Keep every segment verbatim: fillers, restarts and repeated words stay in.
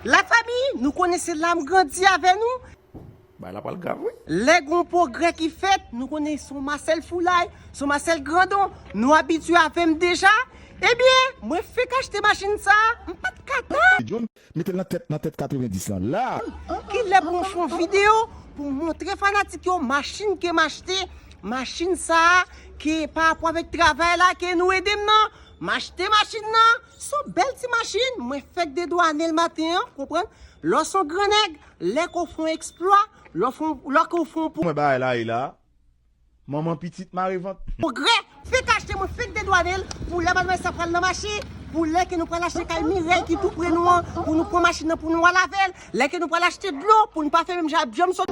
Lafanmi, nou konnen se la m grandi avè nou. Bagay la pral grav, wi. Lè gon pwogrè ki fèt, nou konnen se yon Masèl Foulay, se yon Masèl Grandon, nou abitye avè m deja. Ebyen, mwen fenk achte machin sa, m pa t ka tann. John, mete l nan tèt, nan tèt katrevendis lan. La! Kilè pou m fè yon videyo pou m montre fanatik yo machin ke m achte, machin sa ke pa rapò avèk travay la ke nou ede m nan, m achte machin nan, se yon bèl ti machin, mwen fèk dedwane l maten an, konprann? Lè w se yon gran nèg, lè ke w fè yon eksplwa, lè w fè yon, lè ke w fè yon pwo- Mwen bagay la ye la. Manman pitit mare vant. Pwogrè, fenk achte, mwen fenk dedwane l, pou lè madmwazèl sa pral nan mache, pou lè ke nou pral achte kay Mirèy ki tou pre nou an, pou nou pran machin nan pou nou al avè l, lè ke nou pral achte dlo, pou nou pa fè menm jan ap janm sot.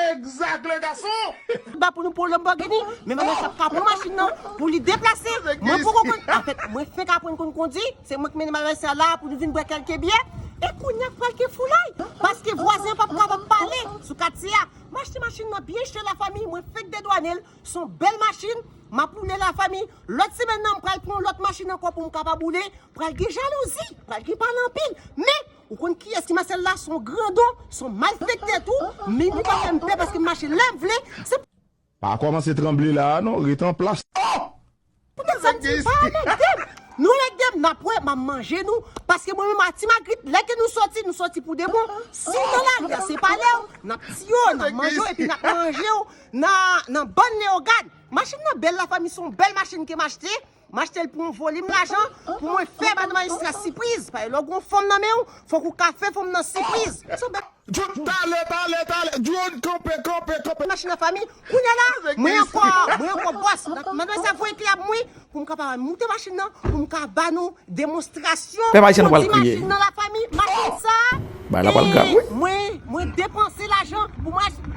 Exact, le garçon! Ba pou nou pran Lamborghini, men madmwazèl sa pa pran machin nan, pou li deplase, mwen poko konn, anfèt, mwen fenk aprann konn kondi, se mwen ki mennen madmwazèl sa la, pou nou vin bwè kèlke byè, e kounye a pral gen foulay, paske vwazen an p ap kapab pale sou katye a. M achte machin nan byen chè lafanmi, mwen fenk dedwane l, se yon bèl machin, m ap woule lafanmi. Lòt semèn nan, m pral pran yon lòt machin ankò pou m kapab woule, pral gen jalouzi, pral gen pale anpil. Men, ou konn kiyès ki Masèl la, se yon grandon, se yon malfektè tou, men li pa fè m pè paske m mache lè m vle, se Pa kòmanse tranble la a non, rete an plas. Oh! Pou tèt sa m di, pa anmède m. Nou anmède m, n ap wè, m ap manje nou. Paske mwen menm a Ti Magrit, lè ke nou sòti, nou sòti pou de bon. Si w nan lari a, se pale w, n ap tiye w, n ap manje w, epi n ap manje w nan, nan bòn Leyogàn. Machin nan bèl lafanmi, se yon bèl machin ke m achte. M achte l pou yon volim lajan, pou mwen fè madan majistra sipriz. Paske lè w gen yon fanm nan men w, fòk ou ka fè fanm nan sipriz. Se yon bèl John, talè, talè, talè. John, kanpe, kanpe, kanpe. Machin nan fanmi, kounye a la, mwen ankò, mwen ankò bòs. Madmwazèl sa voye kle a pou mwen, pou m kapab moute machin nan, pou m ka ba nou demonstrasyon. Pèp ayisyen nou pral kondi kriye. Machin nan lafanmi, machin sa. Bagay la pral grav, wi. Mwen, mwen depanse lajan pou machin.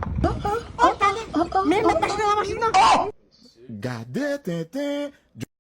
Oh, talè. Men, men machin nan, machin nan. Gade tenten.